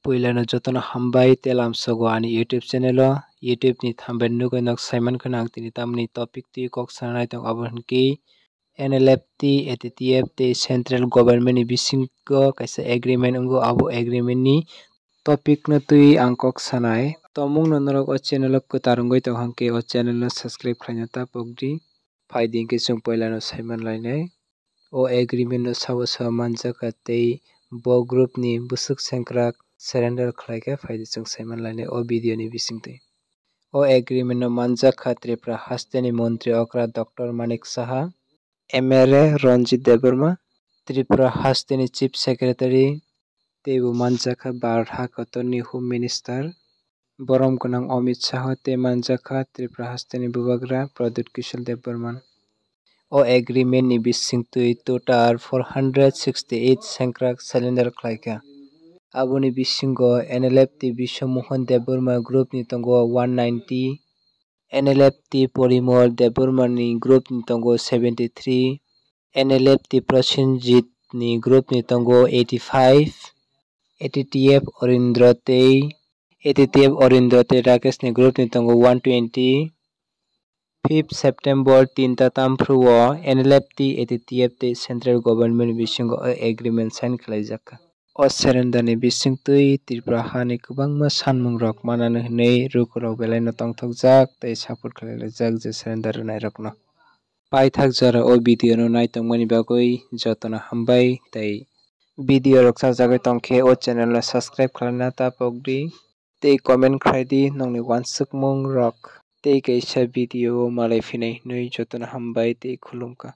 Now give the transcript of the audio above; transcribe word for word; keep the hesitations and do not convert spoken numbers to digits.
Puilano jotono hambai tei lamsogo ani YouTube channel o. YouTube ni thumbnail nugwi nok saiman kheno ang tini tamni topic twi kok sana nai tongo, abo hwnkhe N L F T, A T T F tei central government ni bisingo kaisa agreement wngo, abo agreement ni topic no twi ang kok sanai. Tomungno norok o channel o kwtal wngwi tong hwnkhe o channel no subscribe khlaina ta pokdi. Phaidi hwnkhe chwng puilano saiman lainai. O agreement no sabo sabo manjakha tei bo group ni bwswk sengkrak surrender khlaikha, phaidi chwng saiman lainai o video ni bisingtwi. O agreement no manjakha Tripura hasteni montri okra Doctor Manik Saha, M L A Ranjit Debbarma, Tripura hasteni chief secretary, teibo manjakha Bharat ha kotorni home minister, borom gwnang Amit Shah tei manjakha Tripura hasteni bubagra Pradyut Kishore Debbarma. O agreement ni bisingtwi total four hundred sixty eight sengkrak surrender khlaikha. Aboni bisingo N L F T Biswa Mohan Debbarma group ni tongo one ninety, N L F T Porimol Debbarma ni group ni tongo seventy three, N L F T Prosenjit ni group ni tongo eighty five, A T T F Orindra tei, A T T F Orindra tei Rakesh ni group ni tongo one twenty. Fifth September tinta tamphru o N L F T, A T T F tei central government bisingo o agreement sign khlaijakha. O surrender ni bisingtwi Tripura hani kwbangma sanmungrok manani hwnwi rukurok belaino tongthokjak tei support khlailaijak je surrender rwnairokno. Paithak jora o video no naitongmani bagwi jotono hambai tei video rok chajagwi tongkhe o channel no subscribe khlaina ta pokdi tei comment khlaidi nokni uansukmung rok tei kaisa video o malai phinai hwnwi jotono hambai tei khulumkha.